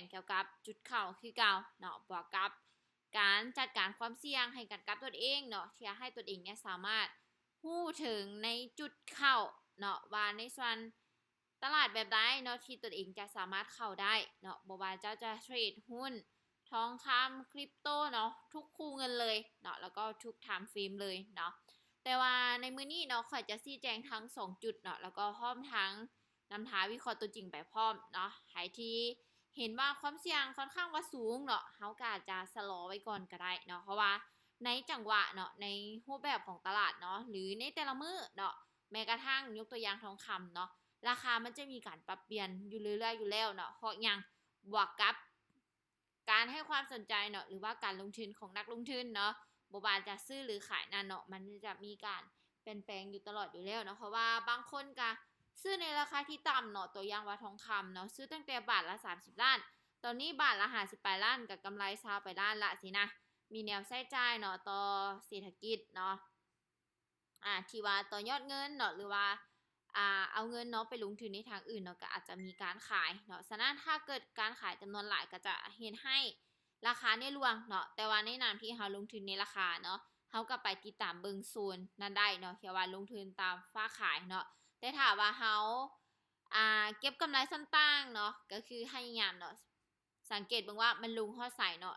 ງກ່ຽວກັບຈຸດເຂົ້າຄືເກົ່າເນາະ ບວກກັບການຈັດການຄວາມສ່ຽງໃຫ້ກັນກັບຕົນເອງເນາະ ທີ່ເຮັດໃຫ້ຕົນເອງເນຍສາມາດຮູ້ເຖິງໃນຈຸດເຂົ້າເນາະ ວ່າໃນສ່ວນຕະຫຼາດແບບໃດເນາະ ທີ່ຕົນເອງຈະສາມາດເຂົ້າໄດ້ເນາະ ບໍ່ວ່າເຈົ້າຈະເທຣດຫຸ້ນ ທອງຄຳ ຄຣິບໂຕເນາະ ທຸກຄູ່ເງິນເລີຍເນາະ ແລ້ວກໍທຸກທາມເຟຣມເລີຍເນາະ. ແຕ່ວ່າໃນມື້ນີ້ເນາະ ຂ້ອຍຈະຊີ້ແຈງທັງສອງຈຸດເນາະ ແລ້ວກໍພ້ອມທັງນຳທ່ານວິເຄາະຕົວຈິງໄປພ້ອມເນາະ. ໃຜທີ່ເຫັນວ່າຄວາມສ່ຽງຂ້ອນຂ້າງວ່າສູງເນາະ ເຮົາກໍອາດຈະຊະລໍໄວ້ກ່ອນກໍໄດ້ເນາະ ເພາະວ່າໃນຈັງຫວະເນາະ ໃນຮູບແບບຂອງຕະຫຼາດເນາະ ຫຼືໃນແຕ່ລະມື້ເນາະ ແມ້ກະທັ່ງຍົກຕົວຢ່າງທອງຄຳເນາະ ລາຄາມັນຈະມີການປັບປ່ຽນຢູ່ເລື້ອຍໆຢູ່ແລ້ວເນາະ. ເພາະຫຍັງ? ບວກກັບ ການໃຫ້ຄວາມສົນໃຈເນາະ ຫຼືວ່າການລົງທຶນຂອງນັກລົງທຶນເນາະ ບໍ່ວ່າຈະຊື້ ຫຼື ຂາຍນັ້ນເນາະ ມັນຈະມີການປ່ຽນແປງຢູ່ຕະຫຼອດຢູ່ແລ້ວເນາະ. ເພາະວ່າບາງຄົນກະຊື້ໃນລາຄາທີ່ຕ່ຳເນາະ ຕົວຢ່າງວ່າທອງຄຳເນາະ ຊື້ຕັ້ງແຕ່ບາດລະສາມສິບລ້ານ ຕອນນີ້ບາດລະຫ້າສິບປາຍລ້ານ ກະກຳໄລຊາວປາຍລ້ານລະຊີ້ນະ. ມີແນວໃຊ້ຈ່າຍເນາະ ຕໍ່ເສດຖະກິດເນາະ ອ່າ ທີ່ວ່າຕໍ່ຍອດເງິນເນາະ ຫຼືວ່າ ອ່າ ເອົາເງິນເນາະໄປລົງທຶນໃນທາງອື່ນເນາະ ກໍອາດຈະມີການຂາຍເນາະ. ສະນັ້ນ ຖ້າເກີດການຂາຍຈຳນວນຫຼາຍ ກໍຈະເຮັດໃຫ້ລາຄານີ້ລ່ວງເນາະ. ແຕ່ວ່າໃນນາມທີ່ເຮົາລົງທຶນໃນລາຄາເນາະ ເຮົາກໍໄປຕິດຕາມເບິ່ງໂຊນນັ້ນໄດ້ເນາະ ທີ່ວ່າລົງທຶນຕາມຟ້າຂາຍເນາະ. ແຕ່ຖ້າວ່າເຮົາ ອ່າ ເກັບກຳໄລສ່ວນຕ່າງເນາະ ກໍຄືພະຍາຍາມເນາະ ສັງເກດເບິ່ງວ່າມັນລົງຮອດໃສເນາະ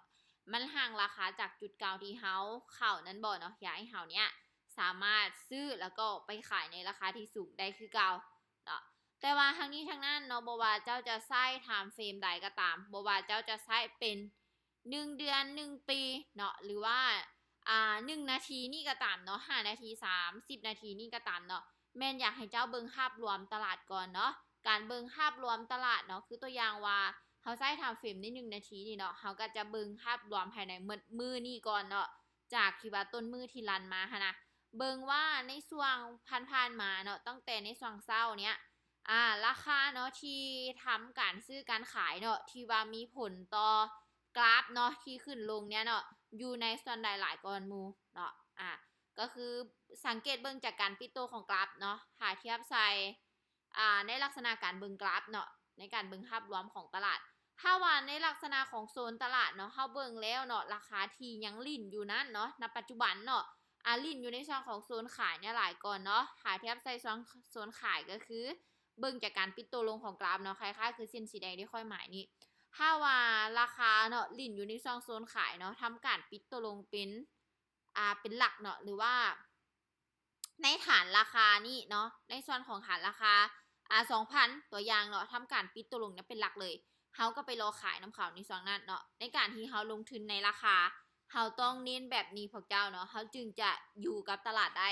ມັນຫ່າງລາຄາຈາກຈຸດເກົ່າທີ່ເຮົາເຂົ້ານັ້ນບໍ່ເນາະ ເຮັດໃຫ້ເຮົາເນຍສາມາດຊື້ ແລ້ວກໍໄປຂາຍໃນລາຄາທີ່ສູງໄດ້ຄືເກົ່າເນາະ. ແຕ່ວ່າທັງນີ້ທັງນັ້ນເນາະ ບໍ່ວ່າເຈົ້າຈະໃຊ້ທາມເຟຣມໃດກໍຕາມ ບໍ່ວ່າເຈົ້າຈະໃຊ້ເປັນໜຶ່ງເດືອນ ໜຶ່ງປີເນາະ ຫຼືວ່າ ອ່າ ໜຶ່ງນາທີນີ້ກໍຕາມເນາະ ຫ້ານາທີ ສາມສິບນາທີນີ້ກໍຕາມເນາະ ແມ່ນຢາກໃຫ້ເຈົ້າເບິ່ງພາບລວມຕະຫຼາດກ່ອນເນາະ. ການເບິ່ງພາບລວມຕະຫຼາດເນາະ ຄືຕົວຢ່າງວ່າເຮົາໃຊ້ທາມເຟຣມໃນໜຶ່ງນາທີນີ້ເນາະ ເຮົາກໍຈະເບິ່ງພາບລວມພາຍໃນໝົດມື້ນີ້ກ່ອນເນາະ ຈາກທີ່ວ່າຕົ້ນມື້ທີ່ລັນມາຫັ້ນນະ ເບິ່ງວ່າໃນຊ່ວງຜ່ານໆມາເນາະ ຕັ້ງແຕ່ໃນຊ່ວງເຊົ້າເນຍ ອ່າ ລາຄາເນາະ ທີ່ທຳການຊື້ການຂາຍເນາະ ທີ່ວ່າມີຜົນຕໍ່ກຣາຟເນາະ ທີ່ຂຶ້ນລົງເນຍເນາະ ຢູ່ໃນສ່ວນໃດຫຼາຍກວ່າໝູ່ເນາະ ອ່າ ກໍຄືສັງເກດເບິ່ງຈາກການປິດໂຕຂອງກຣາຟເນາະ ຖ້າທຽບໃສ່ ອ່າ ໃນລັກສະນະການເບິ່ງກຣາຟເນາະ ໃນການເບິ່ງພາບລວມຂອງຕະຫຼາດ ຖ້າວ່າໃນລັກສະນະຂອງໂຊນຕະຫຼາດເນາະ ເຮົາເບິ່ງແລ້ວເນາະ ລາຄາທີ່ຍັງຫຼິ້ນຢູ່ນັ້ນເນາະ ນະປັດຈຸບັນເນາະ ອ່າ ຫຼິ້ນຢູ່ໃນຊ່ວງຂອງໂຊນຂາຍເນຍຫຼາຍກ່ອນເນາະ. ຖ້າທຽບໃສ່ຊ່ວງໂຊນຂາຍ ກໍຄືເບິ່ງຈາກການປິດໂຕລົງຂອງກຣາຟເນາະ ຄ້າຍໆຄືເສັ້ນສີແດງທີ່ຂ້ອຍໝາຍນີ້ ຖ້າວ່າລາຄາເນາະ ຫຼິ້ນຢູ່ໃນຊ່ວງໂຊນຂາຍເນາະ ທຳການປິດໂຕລົງເປັນ ອ່າ ເປັນຫຼັກເນາະ ຫຼືວ່າ ໃນຖານລາຄານີ້ເນາະ ໃນສ່ວນຂອງຖານລາຄາ ອ່າ ສອງພັນ ຕົວຢ່າງເນາະ ທຳການປິດໂຕລົງເນຍເປັນຫຼັກເລີຍ ເຮົາກໍໄປລໍຂາຍນຳເຂົາໃນຊ່ວງນັ້ນເນາະ. ໃນການທີ່ເຮົາລົງທຶນໃນລາຄາ ເຮົາຕ້ອງເນັ້ນແບບນີ້ພວກເຈົ້າເນາະ ເຮົາຈຶ່ງຈະຢູ່ກັບຕະຫຼາດໄດ້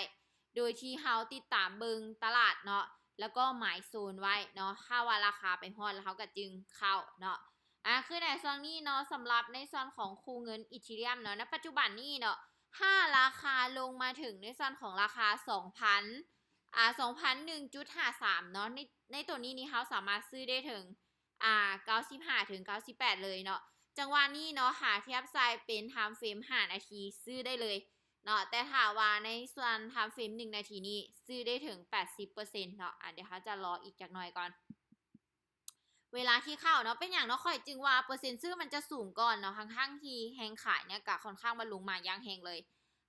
ໂດຍທີ່ເຮົາຕິດຕາມເບິ່ງຕະຫຼາດເນາະ ແລ້ວກໍໝາຍໂຊນໄວ້ເນາະ ຖ້າວ່າລາຄາໄປຮອດແລ້ວ ເຮົາກໍຈຶ່ງເຂົ້າເນາະ. ອ່າ ຄືໃນຊ່ວງນີ້ເນາະ ສຳລັບໃນສ່ວນຂອງຄູ່ເງິນອີເທີຣຽມເນາະ ໃນປັດຈຸບັນນີ້ເນາະ ຖ້າລາຄາລົງມາເຖິງໃນສ່ວນຂອງລາຄາສອງພັນ ອ່າ ສອງພັນໜຶ່ງຈຸດຫ້າສາມເນາະ ໃນ ໃນໂຕນີ້ນີ້ ເຮົາສາມາດຊື້ໄດ້ເຖິງ ອ່າ ເກົ້າສິບຫ້າເຖິງເກົ້າສິບແປດເລີຍເນາະ. ຈັງຫວະນີ້ເນາະ ຖ້າທຽບໃສ່ເປັນທາມເຟຣມຫ້ານາທີ ຊື້ໄດ້ເລີຍເນາະ ແຕ່ຖ້າວ່າໃນສ່ວນທາມເຟຣມໜຶ່ງນາທີນີ້ ຊື້ໄດ້ເຖິງແປດສິບເປີເຊັນເນາະ. ອ່າ ດຽວເຮົາຈະລໍອີກຈັກໜ່ອຍກ່ອນ ເວລາທີ່ເຂົ້າເນາະ ເປັນຫຍັງເນາະ ຂ້ອຍຈຶ່ງວ່າເປີເຊັນຊື້ມັນຈະສູງກ່ອນເນາະ ທັງໆທີ່ແຮງຂາຍເນຍກະຂ້ອນຂ້າງວ່າລົງມາຢ່າງແຮງເລີຍ.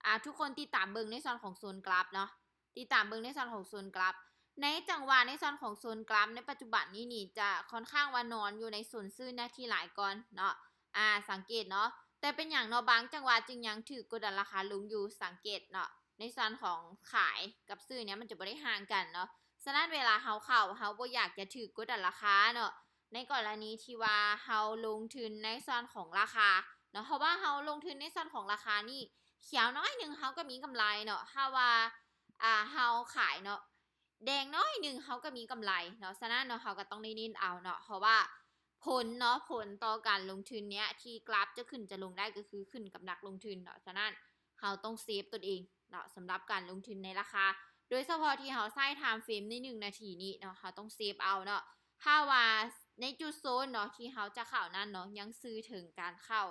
ອ່າ ທຸກຄົນຕິດຕາມເບິ່ງໃນສ່ວນຂອງໂຊນກຣາຟເນາະ ຕິດຕາມເບິ່ງໃນສ່ວນຂອງໂຊນກຣາຟ ໃນຈັງຫວະໃນສ່ວນຂອງໂຊນກຣາຟໃນປັດຈຸບັນນີ້ນີ້ ຈະຂ້ອນຂ້າງວ່ານອນຢູ່ໃນໂຊນຊື້ເນຍທີ່ຫຼາຍກ່ອນເນາະ ອ່າ ສັງເກດເນາະ. ແຕ່ເປັນຫຍັງເນາະ ບາງຈັງຫວະຈຶ່ງຍັງຖືກກົດດັນລາຄາລົງຢູ່ ສັງເກດເນາະ ໃນສ່ວນຂອງຂາຍກັບຊື້ເນຍ ມັນຈະບໍ່ໄດ້ຫ່າງກັນເນາະ. ສະນັ້ນເວລາເຮົາເຂົ້າ ເຮົາບໍ່ຢາກຈະຖືກກົດດັນລາຄາເນາະ ໃນກໍລະນີທີ່ວ່າເຮົາລົງທຶນໃນສ່ວນຂອງລາຄາເນາະ ເພາະວ່າເຮົາລົງທຶນໃນສ່ວນຂອງລາຄານີ້ ຂຽວໜ້ອຍໜຶ່ງເຮົາກໍມີກຳໄລເນາະ ຖ້າວ່າ ອ່າ ເຮົາຂາຍເນາະ ແດງໜ້ອຍໜຶ່ງເຮົາກໍມີກຳໄລເນາະ. ສະນັ້ນເນາະ ເຮົາກໍຕ້ອງໄດ້ເນັ້ນເອົາເນາະ ເພາະວ່າຜົນເນາະ ຜົນຕໍ່ການລົງທຶນເນຍ ທີ່ກຣາຟຈະຂຶ້ນຈະລົງໄດ້ ກໍຄືຂຶ້ນກັບນັກລົງທຶນເນາະ. ສະນັ້ນເຮົາຕ້ອງເຊບຕົນເອງເນາະ ສຳລັບການລົງທຶນໃນລາຄາ ໂດຍສະເພາະທີ່ເຮົາໃຊ້ທາມເຟຣມໃນໜຶ່ງນາທີນີ້ເນາະ ເຮົາຕ້ອງເຊບເອົາເນາະ. ຖ້າວ່າໃນຈຸດໂຊນເນາະ ທີ່ເຮົາຈະເຂົ້ານັ້ນເນາະ ຍັງຊື້ເຖິງການເຂົ້າ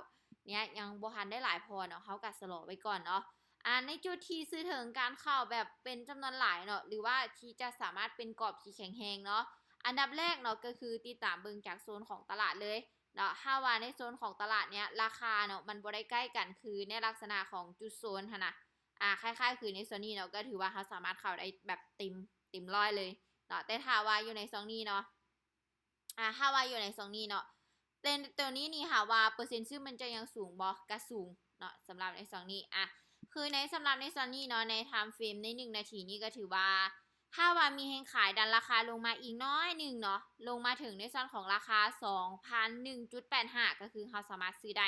ເນຍ ຍັງບໍ່ທັນໄດ້ຫຼາຍພໍເນາະ ເຮົາກໍຊະລໍໄວ້ກ່ອນເນາະ. ອ່າ ໃນຈຸດທີ່ຊື້ເຖິງການເຂົ້າແບບເປັນຈຳນວນຫຼາຍເນາະ ຫຼືວ່າທີ່ຈະສາມາດເປັນກອບທີ່ແຂງແຮງເນາະ ອັນດັບແລກເນາະ ກໍຄືຕິດຕາມເບິ່ງຈາກໂຊນຂອງຕະຫຼາດເລີຍ ເນາະ. ຖ້າວ່າໃນໂຊນຂອງຕະຫຼາດເນີ້ຍ ລາຄາເນາະ ມັນບໍ່ໄດ້ໃກ້ກັນ ຄືໃນລັກສະນະຂອງຈຸດໂຊນຫັ້ນນະ ອາ ຄ້າຍໆຄືໃນໂຊນນີ້ເນາະ ກໍຖືວ່າເຮົາສາມາດເຂົ້າໄດ້ແບບເຕັມ ເຕັມຮ້ອຍເລີຍເນາະ. ແຕ່ຖ້າວ່າຢູ່ໃນຊ່ວງນີ້ເນາະ ອາ ຖ້າວ່າຢູ່ໃນຊ່ວງນີ້ເນາະ ແຕ່ໂຕນີ້ນີ້ ຖ້າວ່າເປີເຊັນຊື້ມັນຈະຍັງສູງບໍ່? ກໍສູງເນາະ ສຳລັບໃນຊ່ວງນີ້. ອາ ຄືໃນ ສຳລັບໃນຊ່ວງນີ້ເນາະ ໃນທາມເຟຣມໃນໜຶ່ງນາທີນີ້ ກໍຖືວ່າ ຖ້າວ່າມີແຮງຂາຍດັນລາຄາລົງມາອີກໜ້ອຍໜຶ່ງເນາະ ລົງມາເຖິງໃນສ່ວນຂອງລາຄາສອງພັນໜຶ່ງຈຸດແປດຫ້າ ກໍຄືເຮົາສາມາດຊື້ໄດ້.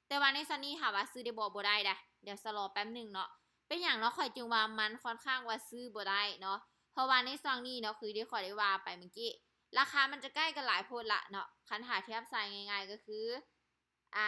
ແຕ່ວ່າໃນຊ່ວງນີ້ຖາມວ່າຊື້ໄດ້ບໍ່? ບໍ່ໄດ້ເດ້. ດຽວຊະລໍແປັບໜຶ່ງເນາະ. ເປັນຫຍັງເນາະ ຂ້ອຍຈຶ່ງວ່າມັນຄ່ອນຂ້າງວ່າຊື້ບໍ່ໄດ້ເນາະ ເພາະວ່າໃນຊ່ວງນີ້ເນາະ ຄືທີ່ຂ້ອຍໄດ້ວ່າໄປເມື່ອກີ້ ລາຄາມັນຈະໃກ້ກັນຫຼາຍໂພດລະເນາະ. ຄັນຖ້າທຽບໃສ່ງ່າຍໆ ກໍຄື ອ່າ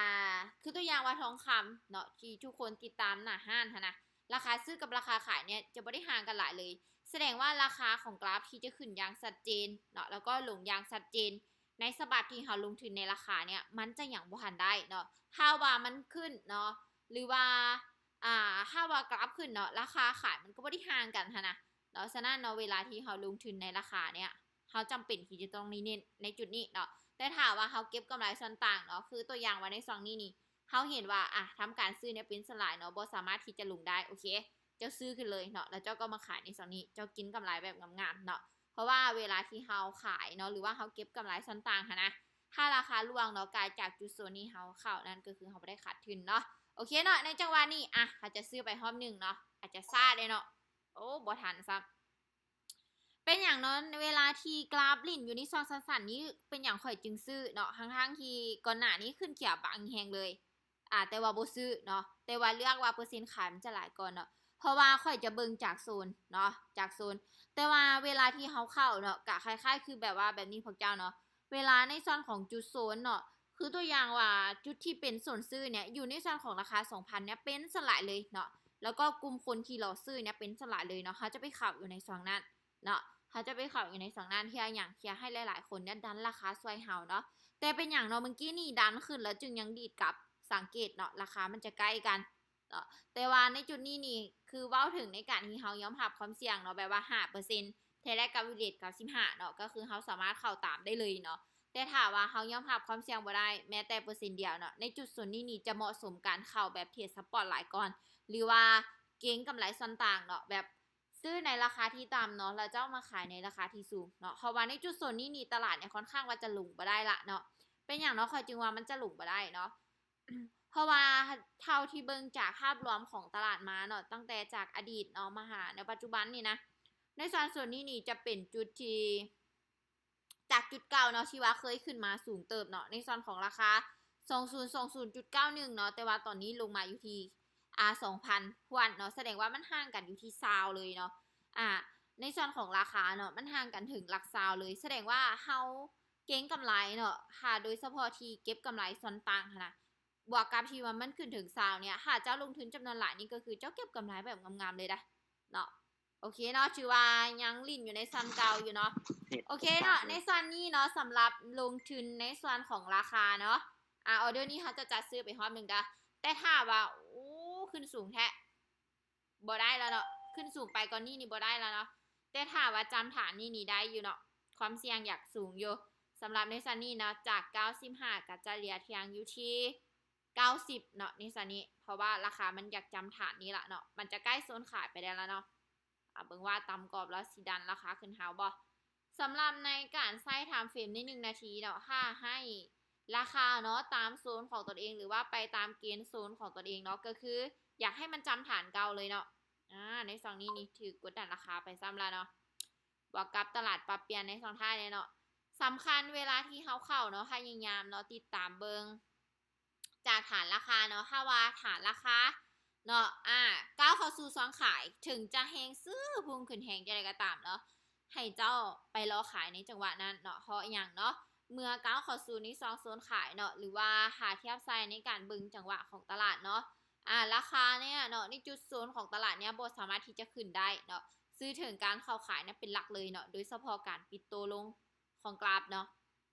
ຄືຕົວຢ່າງວ່າທອງຄຳເນາະ ທີ່ທຸກຄົນຕິດຕາມໜ້າຮ້ານຫັ້ນນະ ລາຄາຊື້ກັບລາຄາຂາຍເນີ້ຍຈະບໍ່ໄດ້ຫ່າງກັນຫຼາຍເລີຍ. ສະແດງວ່າລາຄາຂອງກຣາຟທີ່ຈະຂຶ້ນຢ່າງຊັດເຈນເນາະ ແລ້ວກໍລົງຢ່າງຊັດເຈນ ໃນສະບັບທີ່ເຮົາລົງທຶນໃນລາຄາເນີ້ຍ ມັນຈະຍັງບໍ່ທັນໄດ້ເນາະ. ຖ້າວ່າມັນຂຶ້ນເນາະ ຫຼືວ່າ ອ່າ ຖ້າວ່າກຣາຟຂຶ້ນເນາະ ລາຄາຂາຍມັນກໍບໍ່ໄດ້ຫ່າງກັນຫັ້ນນະເນາະ. ສະນັ້ນເນາະ ເວລາທີ່ເຮົາລົງທຶນໃນລາຄາເນີ້ຍ ເຮົາຈຳເປັນທີ່ຈະຕ້ອງໄດ້ເນັ້ນໃນຈຸດນີ້ເນາະ. ແຕ່ຖ້າວ່າເຮົາເກັບກຳໄລສ່ວນຕ່າງເນາະ ຄືຕົວຢ່າງວ່າໃນຊ່ວງນີ້ນີ້ ເຮົາເຫັນວ່າ ອາ ທຳການຊື້ເນີ້ຍເປັນສ່ວນຫຼາຍເນາະ ບໍ່ສາມາດທີ່ຈະລົງໄດ້ ໂອເຄ ເຈົ້າຊື້ຂຶ້ນເລີຍເນາະ ແລ້ວເຈົ້າກໍມາຂາຍໃນຊ່ວງນີ້ ເຈົ້າກິນກຳໄລແບບງາມໆເນາະ. ເພາະວ່າເວລາທີ່ເຮົາຂາຍເນາະ ຫຼືວ່າເຮົາເກັບກຳໄລສ່ວນຕ່າງຫັ້ນນະ ຖ້າລາຄາລ່ວງເນາະ ກາຍຈາກຈຸດໂຊນທີ່ເຮົາເຂົ້ານັ້ນ ກໍຄືເຮົາບໍ່ໄດ້ຂາດທຶນເນາະ. ໂອເຄເນາະ ໃນຈັງຫວະນີ້ ອາ ເຮົາຈະຊື້ໄປຮອບໜຶ່ງເນາະ ອາດຈະຊ້າແດ່ເນາະ ໂອ້ ບໍ່ທັນຊ້ຳ. ເປັນຫຍັງເນາະ ເວລາທີ່ກຣາຟຫຼິ້ນຢູ່ໃນຊ່ວງສັ້ນໆນີ້ ເປັນຫຍັງຂ້ອຍຈຶ່ງຊື້ເນາະ ທັງໆທີ່ກ່ອນໜ້ານີ້ຂຶ້ນຂຽວບາງແຮງເລີຍ ອາ ແຕ່ວ່າບໍ່ຊື້ເນາະ. ແຕ່ວ່າເລືອກວ່າເປີເຊັນຂາຍມັນຈະຫຼາຍກ່ອນເນາະ ເພາະວ່າຂ້ອຍຈະເບິ່ງຈາກໂຊນເນາະ ຈາກໂຊນ. ແຕ່ວ່າເວລາທີ່ເຮົາເຂົ້າເນາະ ກະຄ້າຍໆຄືແບບວ່າແບບນີ້ພວກເຈົ້າເນາະ ເວລາໃນສ່ວນຂອງຈຸດໂຊນເນາະ ຄືຕົວຢ່າງວ່າຈຸດທີ່ເປັນໂຊນຊື້ເນີ້ຍ ຢູ່ໃນສ່ວນຂອງລາຄາສອງພັນເນີ້ຍ ເປັນສ່ວນຫຼາຍເລີຍເນາະ ແລ້ວກໍກຸ່ມຄົນທີ່ລໍຊື້ເນີ້ຍ ເປັນສ່ວນຫຼາຍເລີຍເນາະ. ເຮົາຈະໄປເຂົ້າຢູ່ໃນຊ່ວງນັ້ນເນາະ ເຮົາຈະໄປເຂົ້າຢູ່ໃນຊ່ວງນັ້ນ ເພື່ອຫຍັງ? ເພື່ອໃຫ້ຫຼາຍໆຄົນເນີ້ຍດັນລາຄາຊ່ວຍເຮົາເນາະ. ແຕ່ເປັນຫຍັງເນາະ ເມື່ອກີ້ນີ້ດັນຂຶ້ນແລ້ວຈຶ່ງຍັງດີດກັບ? ສັງເກດເນາະ ລາຄາມັນຈະໃກ້ກັນເນາະ ແຕ່ວ່າໃນຈຸດນີ້ນີ້ ຄືເວົ້າເຖິງໃນການທີ່ເຮົາຍອມຮັບຄວາມສ່ຽງເນາະ ແບບວ່າຫ້າເປີເຊັນ ແທ້ແລະກັບ average ເກົ້າສິບຫ້າເນາະ ກໍຄືເຮົາສາມາດເຂົ້າຕາມໄດ້ເລີຍເນາະ. ແຕ່ຖ້າວ່າເຮົາຍອມຮັບຄວາມສ່ຽງບໍ່ໄດ້ແມ້ແຕ່ເປີເຊັນດຽວເນາະ ໃນຈຸດໂຊນນີ້ນີ້ຈະເໝາະສົມການເຂົ້າແບບເທຣດສະປອດຫຼາຍກ່ອນ ຫຼືວ່າເກັງກຳໄລສ່ວນຕ່າງເນາະ ແບບຊື້ໃນລາຄາທີ່ຕ່ຳເນາະ ແລ້ວເຈົ້າມາຂາຍໃນລາຄາທີ່ສູງເນາະ. ເພາະວ່າໃນຈຸດໂຊນນີ້ນີ້ຕະຫຼາດເນີ້ຍຄ່ອນຂ້າງວ່າຈະລົງບໍ່ໄດ້ລະເນາະ. ເປັນຫຍັງເນາະ ຂ້ອຍຈຶ່ງວ່າມັນຈະລົງບໍ່ໄດ້ເນາະ ເພາະວ່າເທົ່າທີ່ເບິ່ງຈາກພາບລວມຂອງຕະຫຼາດມາເນາະ ຕັ້ງແຕ່ຈາກອະດີດເນາະ ມາຫາໃນປັດຈຸບັນນີ້ນະ ໃນສ່ວນໂຊນນີ້ນີ້ຈະເປັນຈຸດທີ່ ຈາກຈຸດເກົ່າເນາະ ທີ່ວ່າເຄີຍຂຶ້ນມາສູງເຕີບເນາະ ໃນສ່ວນຂອງລາຄາສອງພັນ ສອງພັນເກົ້າສິບເນາະ ແຕ່ວ່າຕອນນີ້ລົງມາຢູ່ທີ່ ອາ ສອງພັນຖ້ວນເນາະ ສະແດງວ່າມັນຫ່າງກັນຢູ່ທີ່ຊາວເລີຍເນາະ. ອາ ໃນສ່ວນຂອງລາຄາເນາະ ມັນຫ່າງກັນເຖິງຫຼັກຊາວເລີຍ ສະແດງວ່າເຮົາເກັງກຳໄລເນາະ ຖ້າໂດຍສະເພາະທີ່ເກັບກຳໄລສ່ວນຕ່າງຫັ້ນນະ ບວກກັບທີ່ວ່າມັນຂຶ້ນເຖິງຊາວເນີ້ຍ ຖ້າເຈົ້າລົງທຶນຈຳນວນຫຼາຍນີ້ ກໍຄືເຈົ້າເກັບກຳໄລແບບງາມໆເລີຍໄດ໋ເນາະ. ໂອເຄເນາະ ຖືວ່າຍັງຫຼິ້ນຢູ່ໃນສ່ວນເກົ່າຢູ່ເນາະ. ໂອເຄເນາະ ໃນສ່ວນນີ້ເນາະ ສຳລັບລົງທຶນໃນສ່ວນຂອງລາຄາເນາະ ອາ ອອເດີນີ້ເຮົາຈະຈັດຊື້ໄປຮອບໜຶ່ງເດີ້ ແຕ່ຖ້າວ່າ ໂອ້ ຂຶ້ນສູງແທ້ ບໍ່ໄດ້ແລ້ວເນາະ ຂຶ້ນສູງໄປກ່ອນນີ້ນີ້ບໍ່ໄດ້ແລ້ວເນາະ. ແຕ່ຖ້າວ່າຈຳຖານນີ້ນີ້ໄດ້ຢູ່ເນາະ ຄວາມສ່ຽງຢາກສູງຢູ່. ສຳລັບໃນສ່ວນນີ້ເນາະ ຈາກເກົ້າສິບຫ້າກໍຈະເຫຼືອທ່ຽງຢູ່ທີ່ເກົ້າສິບເນາະ ໃນສ່ວນນີ້ ເພາະວ່າລາຄາມັນຢາກຈຳຖານນີ້ລະເນາະ ມັນຈະໃກ້ໂຊນຂາຍໄປແລ້ວລະເນາະ. ອາ ເບິ່ງວ່າຕາມກອບແລ້ວຊິດັນລາຄາຂຶ້ນຫາເຮົາບໍ່? ສຳລັບໃນການໃຊ້ທາມເຟຣມໃນໜຶ່ງນາທີເນາະ ຖ້າໃຫ້ລາຄາເນາະ ຕາມໂຊນຂອງຕົນເອງ ຫຼືວ່າໄປຕາມເກນໂຊນຂອງຕົນເອງເນາະ ກໍຄືຢາກໃຫ້ມັນຈຳຖານເກົ່າເລີຍເນາະ. ອາ ໃນຊ່ວງນີ້ນີ້ຖືກກົດດັນລາຄາໄປຊ້ຳລະເນາະ ບວກກັບຕະຫຼາດປັບປ່ຽນໃນຊ່ວງທ້າຍແດ່ເນາະ. ສຳຄັນເວລາທີ່ເຮົາເຂົ້າເນາະ ພະຍາຍາມເນາະ ຕິດຕາມເບິ່ງ ຈາກຖານລາຄາເນາະ ຖ້າວ່າຖານລາຄາເນາະ ອາ ກ້າວເຂົ້າສູ່ຊ່ອງຂາຍ ເຖິງຈະແຮງຊື້ພຸ່ງຂຶ້ນແຮງຈັ່ງໃດກໍຕາມເນາະ ໃຫ້ເຈົ້າໄປລໍຂາຍໃນຈັງຫວະນັ້ນເນາະ. ເພາະຫຍັງເນາະ ເມື່ອກ້າວເຂົ້າສູ່ໃນຊ່ອງໂຊນຂາຍເນາະ ຫຼືວ່າຖ້າທຽບໃສ່ໃນການເບິ່ງຈັງຫວະຂອງຕະຫຼາດເນາະ ອາ ລາຄາເນີ້ຍເນາະ ໃນຈຸດໂຊນຂອງຕະຫຼາດເນີ້ຍບໍ່ສາມາດທີ່ຈະຂຶ້ນໄດ້ເນາະ ຊື້ເຖິງການເຂົ້າຂາຍເນາະ ເປັນຫຼັກເລີຍເນາະ ໂດຍສະເພາະການປິດໂຕລົງຂອງກຣາຟເນາະ.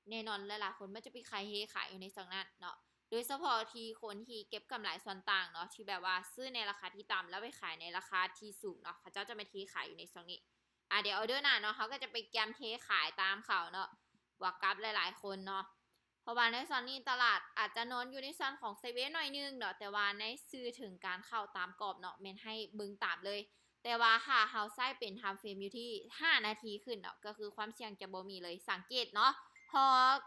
ແນ່ນອນຫຼາຍໆຄົນມັນຈະໄປຂາຍເຮຂາຍຢູ່ໃນຊ່ວງນັ້ນເນາະ ໂດຍສະເພາະທີ່ຄົນທີ່ເກັບກຳໄລສ່ວນຕ່າງເນາະ ທີ່ແບບວ່າຊື້ໃນລາຄາທີ່ຕ່ຳ ແລ້ວໄປຂາຍໃນລາຄາທີ່ສູງເນາະ ເຂົາເຈົ້າຈະມາເທຂາຍຢູ່ໃນຊ່ວງນີ້. ອາ ດຽວອອເດີໜ້າເນາະ ເຮົາກໍຈະໄປກຽມເທຂາຍຕາມເຂົາເນາະ ບວກກັບຫຼາຍໆຄົນເນາະ. ເພ ະວ່າໃນສ່ວນນີ້ຕະຫຼາດອາດຈະນອນຢູ່ໃນສ່ວນຂອງໄຊເວໜ້ອຍໜຶ່ງເນາະ, ແຕ່ວ່າໃນສື່ເຖິງການເຂົ້າຕາມກອບເນາະ ແມ່ນໃຫ້ເບິ່ງຕາມເລີຍ. ແຕ່ວ່າຖ້າເຮົາໃຊ້ເປັນ time frame ຢູ່ທີ່ຫ້ານາທີຂຶ້ນເນາະ ກໍຄືຄວາມສ່ຽງຈະບໍ່ມີເລີຍ. ສັງເກດເນາະ ພໍ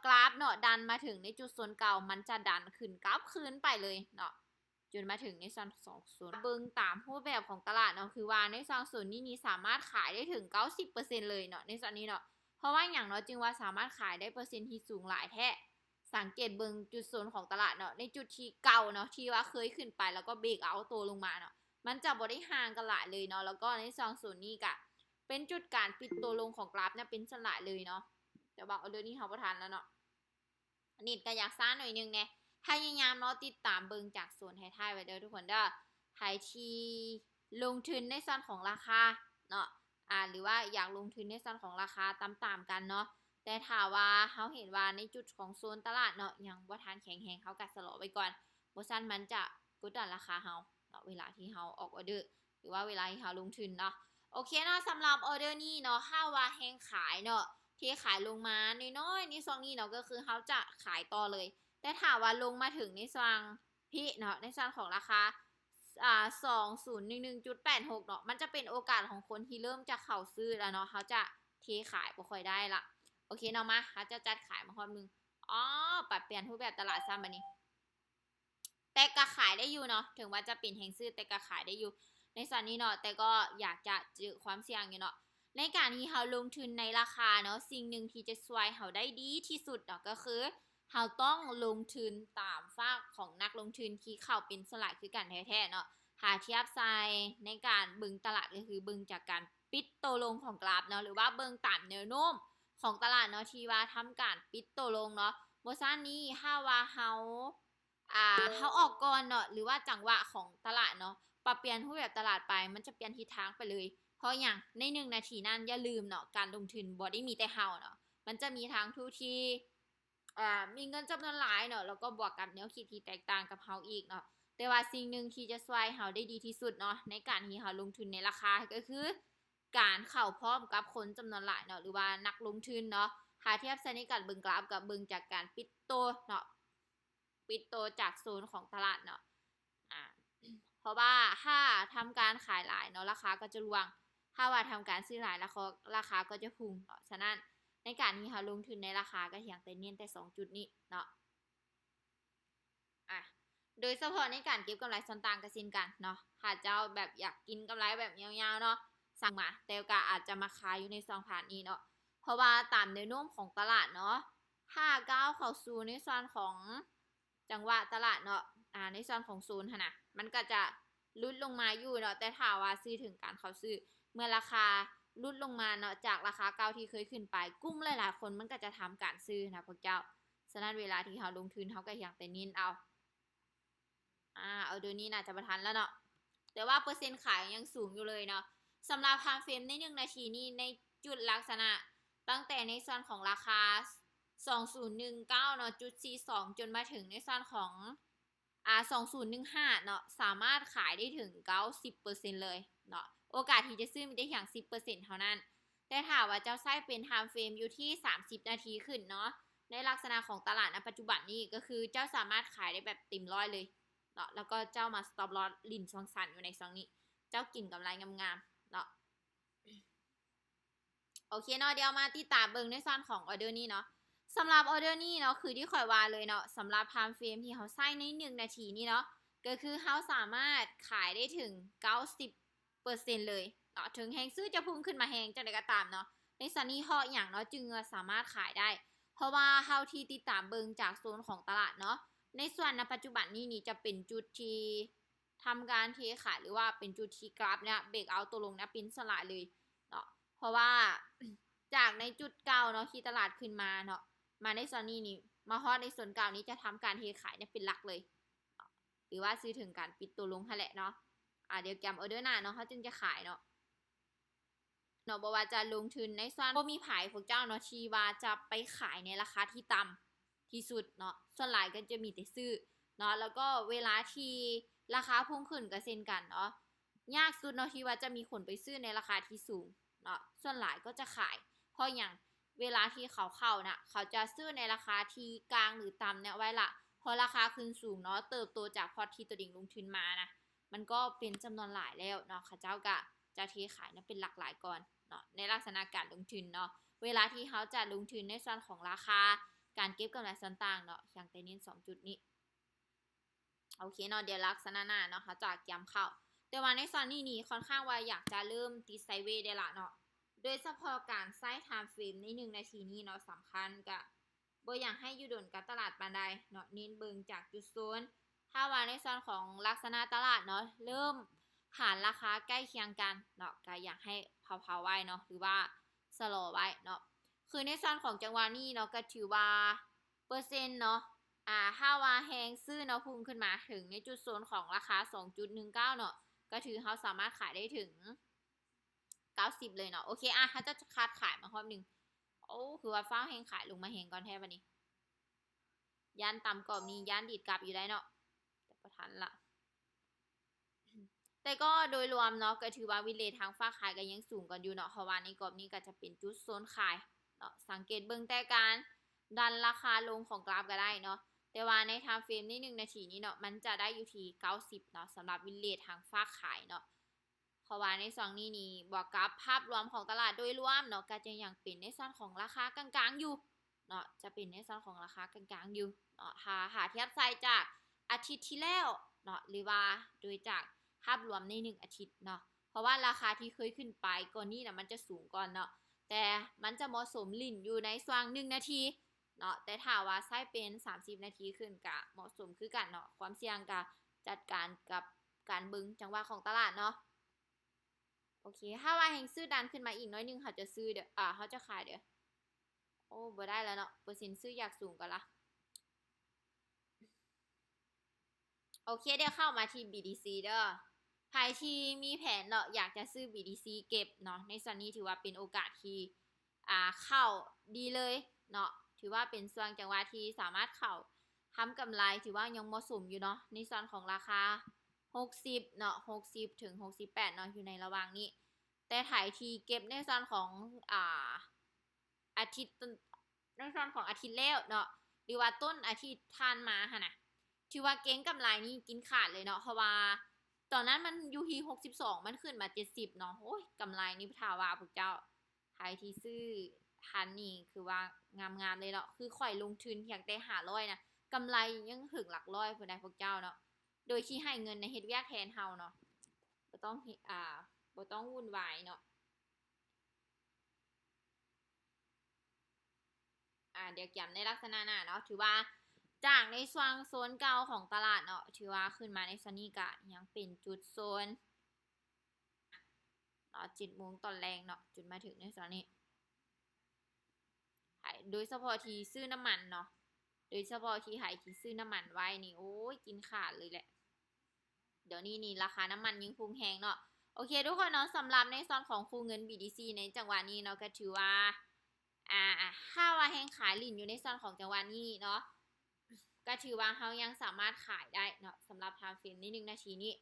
ກຣາຟເນາະດັນມາເຖິງໃນຈຸດໂຊນເກົ່າ ມັນຈະດັນຂຶ້ນກັບຄືນໄປເລີຍເນາະ ຈົນມາເຖິງໃນສ່ວນຂອງໂຊນ. ເບິ່ງຕາມຮູບແບບຂອງຕະຫຼາດເນາະ ຄືວ່າໃນຊ່ວງໂຊນນີ້ນີ້ສາມາດຂາຍໄດ້ເຖິງເກົ້າສິບເປີເຊັນເລີຍເນາະ ໃນສ່ວນນີ້ເນາະ. ເພາະວ່າຫຍັງເນາະ ຈຶ່ງວ່າສາມາດຂາຍໄດ້ເປີເຊັນທີ່ສູງຫຼາຍແທ້? ສັງເກດເບິ່ງຈຸດໂຊນຂອງຕະຫຼາດເນາະ ໃນຈຸດທີ່ເກົ່າເນາະ ທີ່ວ່າເຄີຍຂຶ້ນໄປ ແລ້ວກໍເບຣກເອົາໂຕລົງມາເນາະ ມັນຈະບໍ່ໄດ້ຫ່າງກັນຫຼາຍເລີຍເນາະ. ແລ້ວກໍໃນຊ່ວງໂຊນນີ້ກະເປັນຈຸດການປິດໂຕລົງຂອງກຣາຟນະ ເປັນສ່ວນຫຼາຍເລີຍເນາະ. ແຕ່ວ່າອອເດີນີ້ເຮົາບໍ່ທັນແລ້ວເນາະ ເນັດກໍຢາກຊ້າໜ້ອຍໜຶ່ງແດ່. ພະຍາຍາມເນາະ ຕິດຕາມເບິ່ງຈາກໂຊນທ້າຍໆໄວ້ເດີທຸກຄົນເດີ. ໃຜທີ່ລົງທຶນໃນສ່ວນຂອງລາຄາເນາະ ອາ ຫຼືວ່າຢາກລົງທຶນໃນສ່ວນຂອງລາຄາຕາມໆກັນເນາະ, ແຕ່ຖ້າວ່າເຮົາເຫັນວ່າໃນຈຸດຂອງໂຊນຕະຫຼາດເນາະ ຍັງບໍ່ທັນແຂງແຮງ ເຮົາກໍຊະລໍໄວ້ກ່ອນ, ບໍ່ຊັ້ນມັນຈະກົດດັນລາຄາເຮົາເນາະ ເວລາທີ່ເຮົາອອກອອເດີ ຫຼືວ່າເວລາທີ່ເຮົາລົງທຶນເນາະ. ໂອເຄເນາະ ສຳລັບອອເດີນີ້ເນາະ ຖ້າວ່າແຮງຂາຍເນາະ ເທຂາຍລົງມານ້ອຍໆໃນຊ່ວງນີ້ເນາະ ກໍຄືເຮົາຈະຂາຍຕໍ່ເລີຍ. ແຕ່ຖ້າວ່າລົງມາເຖິງໃນຊ່ວງພີກເນາະ ໃນຊ່ວງຂອງລາຄາ ອ່າ ສອງສູນໜຶ່ງຈຸດແປດຫົກເນາະ ມັນຈະເປັນໂອກາດຂອງຄົນທີ່ເລີ່ມຈະເຂົ້າຊື້ແລ້ວເນາະ, ເຮົາຈະເທຂາຍບໍ່ຄ່ອຍໄດ້ລະ. ໂອເຄເນາະ ມາ ເຮົາຈະຈັດຂາຍມາຮອບໜຶ່ງ ອໍ ປັບປ່ຽນຮູບແບບຕະຫຼາດຊ້ຳບາດນີ້. ແຕ່ກໍຂາຍໄດ້ຢູ່ເນາະ ເຖິງວ່າຈະເປັນແຮງຊື້ ແຕ່ກໍຂາຍໄດ້ຢູ່ໃນສ່ວນນີ້ເນາະ, ແຕ່ກໍຢາກຈະເຈີຄວາມສ່ຽງຢູ່ເນາະ. ໃນການທີ່ເຮົາລົງທຶນໃນລາຄາເນາະ ສິ່ງໜຶ່ງທີ່ຈະຊ່ວຍເຮົາໄດ້ດີທີ່ສຸດເນາະ ກໍຄືເຮົາຕ້ອງລົງທຶນຕາມຟາກຂອງນັກລົງທຶນທີ່ເຂົາເປັນສ່ວນຫຼາຍຄືກັນແທ້ໆເນາະ. ຖ້າທຽບໃສ່ໃນການເບິ່ງຕະຫຼາດ ກໍຄືເບິ່ງຈາກການປິດໂຕລົງຂອງກຣາຟເນາະ ຫຼືວ່າເບິ່ງຕາມແນວໂນ້ມຂອງຕະຫຼາດເນາະ ທີ່ວ່າທຳການປິດໂຕລົງເນາະ. ບໍ່ຊັ້ນນີ້ ຖ້າວ່າເຮົາ ອ່າ ເຮົາອອກກ່ອນເນາະ ຫຼືວ່າຈັງຫວະຂອງຕະຫຼາດເນາະ ປັບປ່ຽນຮູບແບບຕະຫຼາດໄປ ມັນຈະປ່ຽນທິດທາງໄປເລີຍ. ເພາະຫຍັງ? ໃນໜຶ່ງນາທີນັ້ນ ຢ່າລືມເນາະ ການລົງທຶນບໍ່ໄດ້ມີແຕ່ເຮົາເນາະ, ມັນຈະມີທັງຜູ້ທີ່ ອ່າ ມີເງິນຈຳນວນຫຼາຍເນາະ ແລ້ວກໍບວກກັບແນວຄິດທີ່ແຕກຕ່າງກັບເຮົາອີກເນາະ. ແຕ່ວ່າສິ່ງໜຶ່ງທີ່ຈະຊ່ວຍເຮົາໄດ້ດີທີ່ສຸດເນາະ ໃນການທີ່ເຮົາລົງທຶນໃນລາຄາ ກໍຄືການເຂົ້າພ້ອມກັບຄົນຈຳນວນຫຼາຍເນາະ ຫຼືວ່ານັກລົງທຶນເນາະ. ຖ້າທຽບໃສ່ໃນການເບິ່ງກຣາຟ ກໍເບິ່ງຈາກການປິດໂຕເນາະ ປິດໂຕຈາກໂຊນຂອງຕະຫຼາດເນາະ ອາ ເພາະວ່າຖ້າທຳການຂາຍຫຼາຍເນາະ ລາຄາກໍຈະລ່ວງ, ຖ້າວ່າທຳການຊື້ຫຼາຍ ລາຄາ ລາຄາກໍຈະພຸ່ງເນາະ. ສະນັ້ນ ໃນການທີ່ເຮົາລົງທຶນໃນລາຄາ ກໍພຽງແຕ່ເນັ້ນແຕ່ສອງຈຸດນີ້ເນາະ ອາ ໂດຍສະເພາະໃນການເກັບກຳໄລສ່ວນຕ່າງກໍເຊັ່ນກັນເນາະ, ຖ້າເຈົ້າແບບຢາກກິນກຳໄລແບບຍາວໆເນາະ ສັ່ງມາ, ແຕ່ກໍອາດຈະມາຂາຍຢູ່ໃນຊ່ວງພາດນີ້ເນາະ ເພາະວ່າຕາມແນວໂນ້ມຂອງຕະຫຼາດເນາະ ຖ້າກ້າວເຂົ້າສູ່ໃນສ່ວນຂອງ ຈັງຫວະຕະຫຼາດເນາະ ອາ ໃນສ່ວນຂອງໂຊນຫັ້ນນະ ມັນກໍຈະຫຼຸດລົງມາຢູ່ເນາະ, ແຕ່ຖ້າວ່າສື່ເຖິງການເຂົ້າຊື້ ເມື່ອລາຄາຫຼຸດລົງມາເນາະ ຈາກລາຄາເກົ່າທີ່ເຄີຍຂຶ້ນໄປ ກຸ່ມຫຼາຍໆຄົນມັນກໍຈະທຳການຊື້ນະພວກເຈົ້າ. ສະນັ້ນເວລາທີ່ເຮົາລົງທຶນ ເຮົາກໍພຽງແຕ່ເນັ້ນເອົາ ອາ ອອເດີນີ້ໜ້າຈະບໍ່ທັນແລ້ວເນາະ ແຕ່ວ່າເປີເຊັນຂາຍຍັງສູງຢູ່ເລີຍເນາະ. ສຳລັບ time frame ໃນໜຶ່ງນາທີນີ້ ໃນຈຸດລັກສະນະ ຕັ້ງແຕ່ໃນສ່ວນຂອງລາຄາສອງສູນໜຶ່ງເກົ້າເນາະ ຈຸດສີ່ສອງ ຈົນມາເຖິງໃນສ່ວນຂອງ ອາ ສອງສູນໜຶ່ງຫ້າເນາະ ສາມາດຂາຍໄດ້ເຖິງເກົ້າສິບເປີເຊັນເລີຍເນາະ, ໂອກາດທີ່ຈະຊື້ມີແຕ່ພຽງສິບເປີເຊັນເທົ່ານັ້ນ. ແຕ່ຖ້າວ່າເຈົ້າໃຊ້ເປັນ time frame ຢູ່ທີ່ສາມສິບນາທີຂຶ້ນເນາະ ໃນລັກສະນະຂອງຕະຫຼາດນະປັດຈຸບັນນີ້ ກໍຄືເຈົ້າສາມາດຂາຍໄດ້ແບບເຕັມຮ້ອຍເລີຍເນາະ, ແລ້ວກໍເຈົ້າມາ stop loss ຫຼິ້ນຊ່ວງສັ້ນຢູ່ໃນຊ່ວງນີ້ ເຈົ້າກິນກຳໄລງາມໆເນາະ. ໂອເຄເນາະ ດຽວມາຕິດຕາມເບິ່ງໃນສ່ວນຂອງອອເດີນີ້ເນາະ. ສຳລັບອອເດີນີ້ເນາະ ຄືທີ່ຂ້ອຍວ່າເລີຍເນາະ ສຳລັບ time frame ທີ່ເຮົາໃຊ້ໃນໜຶ່ງນາທີນີ້ເນາະ ກໍຄືເຮົາສາມາດຂາຍໄດ້ເຖິງເກົ້າສິບເປີເຊັນເລີຍເນາະ, ເຖິງແຮງຊື້ຈະພຸ່ງຂຶ້ນມາແຮງຈັ່ງໃດກໍຕາມເນາະ. ໃນສ່ວນນີ້ເພາະຫຍັງເນາະ ຈຶ່ງວ່າສາມາດຂາຍໄດ້? ເພາະວ່າເທົ່າທີ່ຕິດຕາມເບິ່ງຈາກໂຊນຂອງຕະຫຼາດເນາະ ໃນສ່ວນນະປັດຈຸບັນນີ້ນີ້ຈະເປັນຈຸດທີ່ ທຳການເທຂາຍ ຫຼືວ່າເປັນຈຸດທີ່ກຣາຟເນຍ break out ຕົວລົງເນຍ ເປັນສ່ວນຫຼາຍເລີຍເນາະ, ເພາະວ່າຈາກໃນຈຸດເກົ່າເນາະ ທີ່ຕະຫຼາດຂຶ້ນມາເນາະ ມາໃນສ່ວນນີ້ນີ້ ມາຮອດໃນສ່ວນເກົ່ານີ້ ຈະທຳການເທຂາຍເນຍເປັນຫຼັກເລີຍເນາະ ຫຼືວ່າຊື່ເຖິງການປິດຕົວລົງຫັ້ນແຫຼະເນາະ. ອາ ດຽວກຽມອອເດີໜ້າເນາະ ເຮົາຈຶ່ງຈະຂາຍເນາະ. ເນາະ ບໍ່ວ່າຈະລົງທຶນໃນສ່ວນ ບໍ່ມີໃຜພວກເຈົ້າເນາະ ທີ່ວ່າຈະໄປຂາຍໃນລາຄາທີ່ຕ່ຳທີ່ສຸດເນາະ, ສ່ວນຫຼາຍກໍຈະມີແຕ່ຊື້ເນາະ. ແລ້ວກໍເວລາທີ່ລາຄາພຸ່ງຂຶ້ນກໍເຊັ່ນກັນເນາະ, ຍາກສຸດເນາະ ທີ່ວ່າຈະມີຄົນໄປຊື້ໃນລາຄາທີ່ສູງເນາະ, ສ່ວນຫຼາຍກໍຈະຂາຍ. ເພາະຫຍັງ? ເວລາທີ່ເຂົາເຂົ້ານະ ເຂົາຈະຊື້ໃນລາຄາທີ່ກາງ ຫຼື ຕ່ຳເນຍໄວ້ລະ ເພາະລາຄາຂຶ້ນສູງເນາະ ເຕີບໂຕຈາກພອດທີ່ຕົວເອງລົງທຶນມານະ ມັນກໍເປັນຈຳນວນຫຼາຍແລ້ວເນາະ ເຂົາເຈົ້າກະຈະເທຂາຍນະເປັນຫຼັກຫຼາຍກ່ອນເນາະ ໃນລັກສະນະການລົງທຶນເນາະ ເວລາທີ່ເຮົາຈະລົງທຶນໃນສ່ວນຂອງລາຄາ ການເກັບກຳໄລສ່ວນຕ່າງເນາະ ຢາກແຕ່ເນັ້ນສອງຈຸດນີ້. ໂອເຄເນາະ ດຽວລັກສະນະໜ້າເນາະ ເຮົາຈະກຽມເຂົ້າ ແຕ່ວ່າໃນສ່ວນນີ້ນີ້ ຂ້ອນຂ້າງວ່າຢາກຈະເລີ່ມຕິດໄຊເວແລ້ວລະເນາະ ໂດຍສະເພາະການໃຊ້ທາມເຟມໃນໜຶ່ງນາທີນີ້ເນາະ ສຳຄັນ ກະບໍ່ຢາກໃຫ້ຢູ່ດົນກັບຕະຫຼາດປານໃດເນາະ ເນັ້ນເບິ່ງຈາກຈຸດໂຊນ ຖ້າວ່າໃນສ່ວນຂອງລັກສະນະຕະຫຼາດເນາະ ເລີ່ມຫານລາຄາໃກ້ຄຽງກັນເນາະ ກະຢາກໃຫ້ເຜົາໆໄວ້ເນາະ ຫຼືວ່າຊະລໍໄວ້ເນາະ ຄືໃນສ່ວນຂອງຈັງຫວະນີ້ເນາະ ກະຖືວ່າ ເປີເຊັນເນາະ ອາ ຖ້າວ່າແຮງຊື້ເນາະ ພຸ່ງຂຶ້ນມາເຖິງໃນຈຸດໂຊນຂອງລາຄາສອງຈຸດໜຶ່ງເກົ້າເນາະ ກະຖືເຮົາສາມາດຂາຍໄດ້ເຖິງເກົ້າສິບເລີຍເນາະ ໂອເຄ ອາ ເຮົາຈະຄັດຂາຍມາຮອບໜຶ່ງ ໂອ້ ຄືວ່າຟ້າວແຮງຂາຍລົງມາແຮງກ່ອນແທ້ບາດນີ້ ຢ້ານຕ່ຳກອບນີ້ ຢ້ານດີດກັບຢູ່ໄດ໋ເນາະ ແຕ່ບໍ່ທັນລະ. ແຕ່ກໍໂດຍລວມເນາະ ກໍຖືວ່າວິນເຣດທາງຟາກຂາຍກໍຍັງສູງກ່ອນຢູ່ເນາະ ເພາະວ່າໃນກອບນີ້ກໍຈະເປັນຈຸດໂຊນຂາຍເນາະ ສັງເກດເບິ່ງແຕ່ການດັນລາຄາລົງຂອງກຣາຟກໍໄດ້ເນາະ ແຕ່ວ່າໃນທາມເຟຣມໃນໜຶ່ງນາທີນີ້ເນາະ ມັນຈະໄດ້ຢູ່ທີ່ເກົ້າສິບເນາະ ສຳລັບວິນເຣດທາງຟາກຂາຍເນາະ ເພາະວ່າໃນຊ່ວງນີ້ນີ້ ບວກກັບພາບລວມຂອງຕະຫຼາດໂດຍລວມເນາະ ກໍຈະຍັງເປັນໃນສ່ວນຂອງລາຄາກາງໆຢູ່ ເນາະ ຈະເປັນໃນສ່ວນຂອງລາຄາກາງໆຢູ່ເນາະ ຖ້າ ຖ້າທຽບໃສ່ຈາກອາທິດທີ່ແລ້ວເນາະ ຫຼືວ່າໂດຍຈາກພາບລວມໃນໜຶ່ງອາທິດເນາະ ເພາະວ່າລາຄາທີ່ເຄີຍຂຶ້ນໄປກ່ອນນີ້ນະ ມັນຈະສູງກ່ອນເນາະ ແຕ່ມັນຈະເໝາະສົມຫຼິ້ນຢູ່ໃນຊ່ວງໜຶ່ງນາທີເນາະ ແຕ່ຖ້າວ່າໃຊ້ເປັນສາມສິບນາທີຂຶ້ນ ກະເໝາະສົມຄືກັນເນາະ ຄວາມສ່ຽງກະຈັດການກັບການເບິ່ງຈັງຫວະຂອງຕະຫຼາດເນາະ. ໂອເຄ ຖ້າວ່າແຮງຊື້ດັນຂຶ້ນມາອີກໜ້ອຍໜຶ່ງ ເຮົາຈະຊື້ເດີ ອາ ເຮົາຈະຂາຍເດີ ໂອ້ ບໍ່ໄດ້ແລ້ວເນາະ ເປີເຊັນຊື້ຢາກສູງກ່ອນລະ ໂອເຄ ດຽວເຂົ້າມາທີ່ບີທີຊີເດີ ໃຜທີ່ມີແຜນເນາະ ຢາກຈະຊື້ບີທີຊີເກັບເນາະ ໃນຊ່ວງນີ້ຖືວ່າເປັນໂອກາດທີ່ ອາ ເຂົ້າດີເລີຍເນາະ ຖືວ່າເປັນຊ່ວງຈັງຫວະທີ່ສາມາດເຂົ້າທຳກຳໄລ ຖືວ່າຍັງເໝາະສົມຢູ່ເນາະ ໃນສ່ວນຂອງລາຄາຫົກສິບເນາະ ຫົກສິບເຖິງຫົກສິບແປດເນາະ ຢູ່ໃນລະຫວ່າງນີ້ ແຕ່ໃຜທີ່ເກັບໃນສ່ວນຂອງ ອາ ອາທິດ ໃນສ່ວນຂອງອາທິດແລ້ວເນາະ ຫຼືວ່າຕົ້ນອາທິດຜ່ານມາຫັ້ນນະ ຖືວ່າເກັງກຳໄລນີ້ກິນຂາດເລີຍເນາະ ເພາະວ່າຕອນນັ້ນມັນຢູ່ທີ່ຫົກສິບສອງ ມັນຂຶ້ນມາເຈັດສິບເນາະ ໂອ້ຍ ກຳໄລນີ້ຖ້າວ່າພວກເຈົ້າ ໃຜທີ່ຊື້ທັນນີ້ຄືວ່າງາມໆເລີຍເນາະ ຄືຂ້ອຍລົງທຶນພຽງແຕ່ຫ້າຮ້ອຍນະ ກຳໄລຍັງເຖິງຫຼັກຮ້ອຍພຸ້ນໃດ໋ພວກເຈົ້າເນາະ ໂດຍທີ່ໃຫ້ເງິນນະເຮັດວຽກແທນເຮົາເນາະ ບໍ່ຕ້ອງເຮັດ ອາ ບໍ່ຕ້ອງວຸ່ນວາຍເນາະ. ອາ ດຽວກຽມໃນລັກສະນະໜ້າເນາະ ຖືວ່າຈາກໃນຊ່ວງໂຊນເກົ່າຂອງຕະຫຼາດເນາະ ຖືວ່າຂຶ້ນມາໃນຊ່ວງນີ້ກະຍັງເປັນຈຸດໂຊນ ເນາະ ເຈັດໂມງຕອນແລງເນາະ ຈົນມາເຖິງໃນຊ່ວງນີ້ ໃຜ ໂດຍສະເພາະທີ່ຊື້ນ້ຳມັນເນາະ ໂດຍສະເພາະທີ່ໃຜທີ່ຊື້ນ້ຳມັນໄວ້ນີ້ ໂອ້ຍ ກິນຂາດເລີຍແຫຼະ ດຽວນີ້ນີ້ລາຄານ້ຳມັນຍິ່ງພຸ່ງແຮງເນາະ ໂອເຄທຸກຄົນເນາະ ສຳລັບໃນສ່ວນຂອງຄູ່ເງິນບີທີຊີໃນຈັງຫວະນີ້ເນາະ ກໍຖືວ່າ ອາ ຖ້າວ່າແຮງຂາຍຫຼິ້ນຢູ່ໃນສ່ວນຂອງຈັງຫວະນີ້ເນາະ ກໍຖືວ່າເຮົາຍັງສາມາດຂາຍໄດ້ເນາະ ສຳລັບທາມເຟຣມໃນໜຶ່ງນາທີນີ້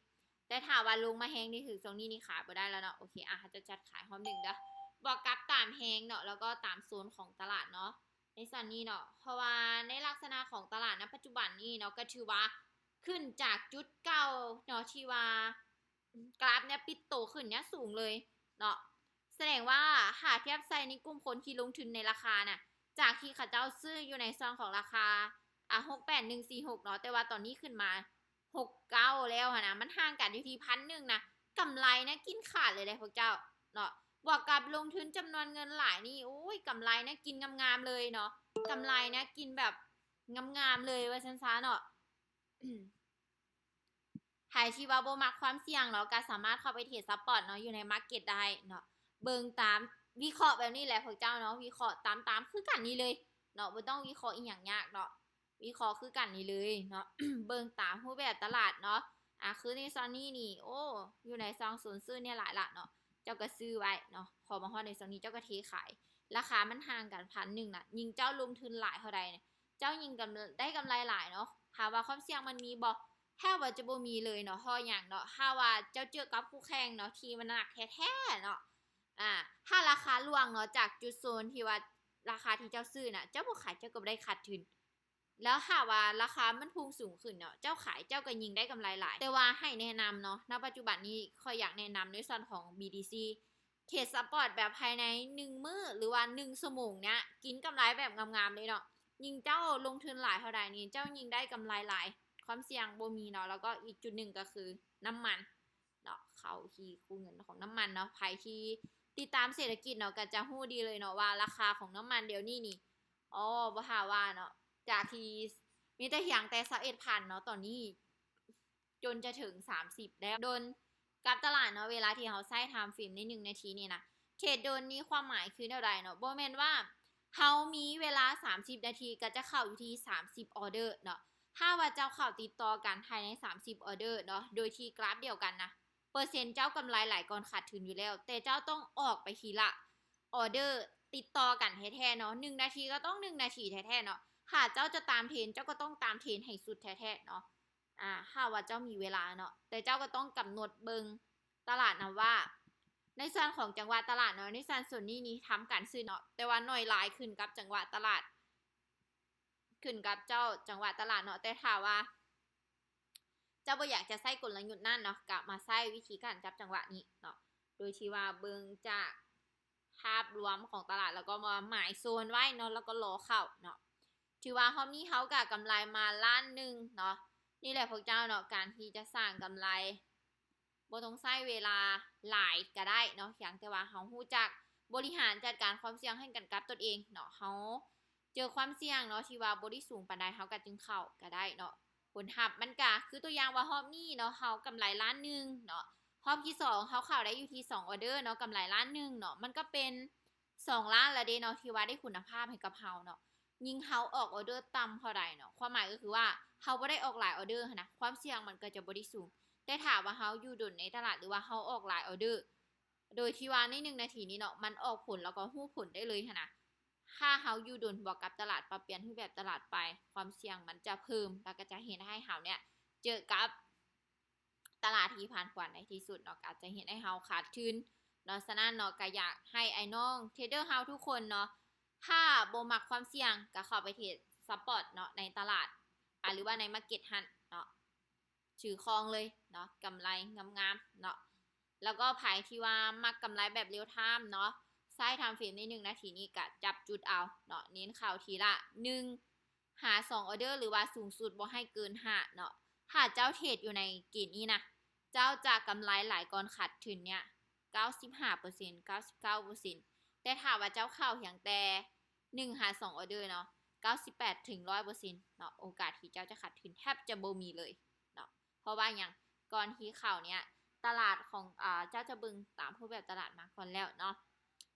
ແຕ່ຖ້າວ່າລົງມາແຮງທີ່ສຸດຊ່ວງນີ້ນີ້ຂາຍບໍ່ໄດ້ແລ້ວເນາະ ໂອເຄ ອາ ເຮົາຈະຈັດຂາຍຮອບໜຶ່ງເດີ ບວກກັບຕາມແຮງເນາະ ແລ້ວກໍຕາມໂຊນຂອງຕະຫຼາດເນາະ ໃນສ່ວນນີ້ເນາະ ເພາະວ່າໃນລັກສະນະຂອງຕະຫຼາດນະປັດຈຸບັນນີ້ເນາະ ກໍຖືວ່າຂຶ້ນຈາກຈຸດເກົ່າເນາະ ທີ່ວ່າ ກຣາຟເນຍປິດໂຕຂຶ້ນເນຍສູງເລີຍເນາະ ສະແດງວ່າຖ້າທຽບໃສ່ໃນກຸ່ມຄົນທີ່ລົງທຶນໃນລາຄານະ ຈາກທີ່ເຂົາເຈົ້າຊື້ຢູ່ໃນຊ່ວງຂອງລາຄາ ອາ ຫົກແປດໜຶ່ງສີ່ຫົກເນາະ ແຕ່ວ່າຕອນນີ້ຂຶ້ນມາຫົກເກົ້າແລ້ວຫັ້ນນະ ມັນຫ່າງກັນຢູ່ທີ່ພັນໜຶ່ງນະ ກຳໄລນະກິນຂາດເລີຍເດ້ພວກເຈົ້າເນາະ ບວກກັບລົງທຶນຈຳນວນເງິນຫຼາຍນີ້ ໂອ້ຍ ກຳໄລນະກິນງາມໆເລີຍເນາະ ກຳໄລນະກິນແບບງາມໆເລີຍວ່າຊັ້ນຊະເນາະ. ໃຜທີ່ວ່າບໍ່ມັກຄວາມສ່ຽງເນາະ ກໍສາມາດເຂົ້າໄປເທຣດສະປອດເນາະ ຢູ່ໃນມາເກັດໄດ້ເນາະ ເບິ່ງຕາມ ວິເຄາະແບບນີ້ແຫຼະພວກເຈົ້າເນາະ ວິເຄາະຕາມໆຄືກັນນີ້ເລີຍເນາະ ບໍ່ຕ້ອງວິເຄາະອີ່ຫຍັງຍາກເນາະ ວິເຄາະຄືກັນນີ້ເລີຍເນາະ ເບິ່ງຕາມຮູບແບບຕະຫຼາດເນາະ ອາ ຄືໃນຊ່ວງນີ້ນີ້ ໂອ້ ຢູ່ໃນຊ່ວງໂຊນຊື້ແນວຫຼາຍລະເນາະ ເຈົ້າກໍຊື້ໄວ້ເນາະ ພໍມາຮອດໃນຊ່ວງນີ້ເຈົ້າກໍເທຂາຍ ລາຄາມັນຫ່າງກັນພັນໜຶ່ງນະ ຍິ່ງເຈົ້າລົງທຶນຫຼາຍເທົ່າໃດ ເຈົ້າຍິ່ງກຳ ໄດ້ກຳໄລຫຼາຍເນາະ ຖາມວ່າຄວາມສ່ຽງມັນມີບໍ່? ແທບວ່າຈະບໍ່ມີເລີຍເນາະ ເພາະຫຍັງເນາະ ຖ້າວ່າເຈົ້າເຈີກັບຄູ່ແຂ່ງເນາະ ທີ່ມັນໜັກແທ້ໆເນາະ ອາ ຖ້າລາຄາລ່ວງເນາະ ຈາກຈຸດໂຊນທີ່ວ່າ ລາຄາທີ່ເຈົ້າຊື້ນະ ເຈົ້າບໍ່ຂາຍເຈົ້າກໍບໍ່ໄດ້ຂາດທຶນ. ແລ້ວຖ້າວ່າລາຄາມັນພຸ່ງສູງຂຶ້ນເນາະ ເຈົ້າຂາຍເຈົ້າກໍຍິ່ງໄດ້ກຳໄລຫຼາຍ. ແຕ່ວ່າໃຫ້ແນະນຳເນາະ ນະປັດຈຸບັນນີ້ຂ້ອຍຢາກແນະນຳໃນສ່ວນຂອງ BTC ເທຣດສະປອດແບບພາຍໃນໜຶ່ງມື້ ຫຼືວ່າໜຶ່ງຊົ່ວໂມງເນີ້ຍ ກິນກຳໄລແບບງາມໆເລີຍເນາະ. ຍິ່ງເຈົ້າລົງທຶນຫຼາຍເທົ່າໃດນີ້ ເຈົ້າຍິ່ງໄດ້ກຳໄລຫຼາຍ ຄວາມສ່ຽງບໍ່ມີເນາະ. ແລ້ວກໍອີກຈຸດໜຶ່ງກໍຄືນ້ຳມັນເນາະ ເຂົາທີ່ຄູ່ເງິນຂອງນ້ຳມັນເນາະ. ໃຜທີ່ຕິດຕາມເສດຖະກິດເນາະ ກໍຈະຮູ້ດີເລີຍເນາະວ່າລາຄາຂອງນ້ຳມັນດຽວນີ້ນີ້ ອໍ ບໍ່ຖ້າວ່າເນາະ ຈາກທີ່ມີແຕ່ຮຽງແຕ່ຊາວເອັດພັນເນາະ ຕອນນີ້ຈົນຈະເຖິງສາມສິບແລ້ວ. ໂດນກັບຕະຫຼາດເນາະ ເວລາທີ່ເຮົາໃຊ້ time frame ໃນໜຶ່ງນາທີນີ້ນະ ເທຣດໂດນນີ້ຄວາມໝາຍຄືແນວໃດເນາະ? ບໍ່ແມ່ນວ່າເຮົາມີເວລາສາມສິບນາທີກໍຈະເຂົ້າຢູ່ທີ່ສາມສິບອອເດີເນາະ. ຖ້າວ່າເຈົ້າເຂົ້າຕິດຕໍ່ກັນພາຍໃນສາມສິບອອເດີເນາະ ໂດຍທີ່ກຣາຟດຽວກັນນະ ເປີເຊັນເຈົ້າກຳໄລຫຼາຍກ່ອນຂາດທຶນຢູ່ແລ້ວ ແຕ່ເຈົ້າຕ້ອງອອກໄປທີລະອອເດີຕິດຕໍ່ກັນແທ້ໆເນາະ ໜຶ່ງນາທີກໍຕ້ອງໜຶ່ງນາທີແທ້ໆເນາະ. ຖ້າເຈົ້າຈະຕາມເທຣນ ເຈົ້າກໍຕ້ອງຕາມເທຣນໃຫ້ສຸດແທ້ໆເນາະ. ອາ ຖ້າວ່າເຈົ້າມີເວລາເນາະ ແຕ່ເຈົ້າກໍຕ້ອງກຳນົດເບິ່ງຕະຫຼາດນຳວ່າ ໃນສ່ວນຂອງຈັງຫວະຕະຫຼາດເນາະ ໃນສ່ວນສ່ວນນີ້ນີ້ທຳການຊື້ເນາະ ແຕ່ວ່າໜ້ອຍຫຼາຍຂຶ້ນກັບຈັງຫວະຕະຫຼາດ ຂຶ້ນກັບເຈົ້າ ຈັງຫວະຕະຫຼາດເນາະ. ແຕ່ຖ້າວ່າເຈົ້າບໍ່ຢາກຈະໃຊ້ກົນລະຍຸດນັ້ນເນາະ ກະມາໃຊ້ວິທີການຈັບຈັງຫວະນີ້ເນາະ ໂດຍທີ່ວ່າເບິ່ງຈາກພາບລວມຂອງຕະຫຼາດ ແລ້ວກໍມາໝາຍໂຊນໄວ້ເນາະ ແລ້ວກໍລໍເຂົ້າເນາະ. ຖືວ່າຮອບນີ້ເຮົາກະກຳໄລມາລ້ານໜຶ່ງເນາະ. ນີ້ແຫຼະພວກເຈົ້າເນາະ ການທີ່ຈະສ້າງກຳໄລ ບໍ່ຕ້ອງໃຊ້ເວລາຫຼາຍກໍໄດ້ເນາະ ພຽງແຕ່ວ່າເຮົາຮູ້ຈັກບໍລິຫານຈັດການຄວາມສ່ຽງໃຫ້ກັນກັບຕົນເອງເນາະ. ເຮົາເຈີຄວາມສ່ຽງເນາະ ທີ່ວ່າບໍ່ໄດ້ສູງປານໃດ ເຮົາກໍຈຶ່ງເຂົ້າກໍໄດ້ເນາະ. ຜົນຮັບມັນກໍຄືຕົວຢ່າງວ່າຮອບນີ້ເນາະ ເຮົາກຳໄລລ້ານໜຶ່ງເນາະ ຮອບທີສອງເຮົາເຂົ້າໄດ້ຢູ່ທີ່ສອງອອເດີເນາະ ກຳໄລລ້ານໜຶ່ງເນາະ ມັນກໍເປັນ ສອງລ້ານແລ້ວເດ້ເນາະ ທີ່ວ່າໄດ້ຄຸນນະພາບໃຫ້ກັບເຮົາເນາະ. ຍິ່ງເຮົາອອກອອເດີຕ່ຳເທົ່າໃດເນາະ ຄວາມໝາຍກໍຄືວ່າເຮົາບໍ່ໄດ້ອອກຫຼາຍອອເດີຫັ້ນນະ ຄວາມສ່ຽງມັນກໍຈະບໍ່ໄດ້ສູງ. ແຕ່ຖ້າວ່າເຮົາຢູ່ດົນໃນຕະຫຼາດ ຫຼືວ່າເຮົາອອກຫຼາຍອອເດີ ໂດຍທີ່ວ່າໃນໜຶ່ງນາທີນີ້ເນາະ ມັນອອກຜົນແລ້ວກໍຮູ້ຜົນໄດ້ເລີຍຫັ້ນນະ ຖ້າເຮົາຢູ່ດົນບວກກັບຕະຫຼາດ ປັບປ່ຽນຮູບແບບຕະຫຼາດໄປ ຄວາມສ່ຽງມັນຈະເພີ່ມ ແລ້ວກໍຈະເຮັດໃຫ້ເຮົາເນີ້ຍເຈີກັບ ຕະຫຼາດທີ່ຜັນຜວນໃນທີ່ສຸດເນາະ ກໍອາດຈະເຮັດໃຫ້ເຮົາຂາດທຶນເນາະ. ສະນັ້ນເນາະ ກໍຢາກໃຫ້ອ້າຍນ້ອງເທຣດເດີເຮົາທຸກຄົນເນາະ ຖ້າບໍ່ມັກຄວາມສ່ຽງ ກໍເຂົ້າໄປເທຣດສະປອດເນາະ ໃນຕະຫຼາດ ອາ ຫຼືວ່າໃນ market ຫັ້ນເນາະ ຖືຄອງເລີຍເນາະ ກຳໄລງາມໆເນາະ. ແລ້ວກໍໃຜທີ່ວ່າມັກກຳໄລແບບ real time ເນາະ ໃຊ້ time frame ໃນໜຶ່ງນາທີນີ້ ກໍຈັບຈຸດເອົາເນາະ ເນັ້ນເຂົ້າທີລະໜຶ່ງ ຫາສອງອອເດີ ຫຼືວ່າສູງສຸດບໍ່ໃຫ້ເກີນຫ້າເນາະ. ຖ້າເຈົ້າເທຣດຢູ່ໃນເກນນີ້ນະ ເຈົ້າຈະກຳໄລຫຼາຍກ່ອນຂາດທຶນເນີ້ຍ ເກົ້າສິບຫ້າເປີເຊັນ ເກົ້າສິບເກົ້າເປີເຊັນ ແຕ່ຖ້າວ່າເຈົ້າເຂົ້າພຽງແຕ່ໜຶ່ງຫາສອງອອເດີເນາະ ເກົ້າສິບແປດເຖິງຮ້ອຍເປີເຊັນເນາະ ໂອກາດທີ່ເຈົ້າຈະຂາດທຶນແທບຈະບໍ່ມີເລີຍເນາະ. ເພາະວ່າຫຍັງ? ກ່ອນທີ່ເຂົ້າເນີ້ຍ ຕະຫຼາດຂອງ ອາ ເຈົ້າຈະເບິ່ງຕາມຮູບແບບຕະຫຼາດມາກ່ອນແລ້ວເນາະ.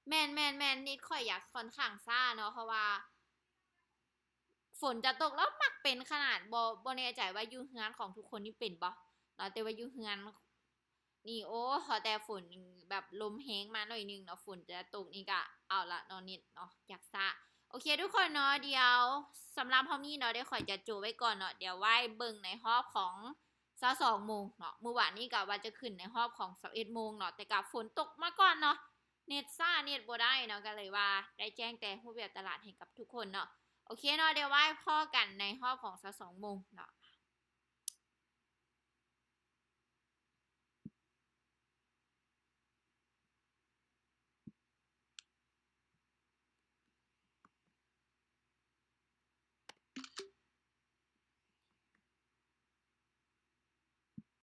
ແມ່ນໆໆ ເນັດຂ້ອຍຢາກຂ້ອນຂ້າງຊ້າເນາະ ເພາະວ່າ ຝົນຈະຕົກແລ້ວມັກເປັນຂະໜາດ ບໍ່ ບໍ່ແນ່ໃຈວ່າຢູ່ເຮືອນຂອງທຸກຄົນນີ້ເປັນບໍ່ເນາະ ແຕ່ວ່າຢູ່ເຮືອນນີ້ ໂອ້ ພໍແຕ່ຝົນແບບລົມແຮງມາໜ້ອຍໜຶ່ງເນາະ ຝົນຈະຕົກນີ້ກະເອົາລະເນາະ ເນັດເນາະ ຢາກຊ້າ. ໂອເຄທຸກຄົນເນາະ ດຽວສຳລັບຮອບນີ້ເນາະ ດຽວຂ້ອຍຈະໂຈະໄວ້ກ່ອນເນາະ ດຽວໄວ້ເບິ່ງໃນຮອບຂອງຊາວສອງໂມງເນາະ. ມື້ວານນີ້ກະວ່າຈະຂຶ້ນໃນຮອບຂອງຊາວເອັດໂມງເນາະ ແຕ່ກະຝົນຕົກມາກ່ອນເນາະ ເນັດຊ້າ ເນັດບໍ່ໄດ້ເນາະ ກໍເລີຍວ່າໄດ້ແຈ້ງແຕ່ຮູບແບບຕະຫຼາດໃຫ້ກັບທຸກຄົນເນາະ. ໂອເຄເນາະ ດຽວໄວ້ພໍ້ກັນໃນຮອບຂອງຊາວສອງໂມງເນາະ.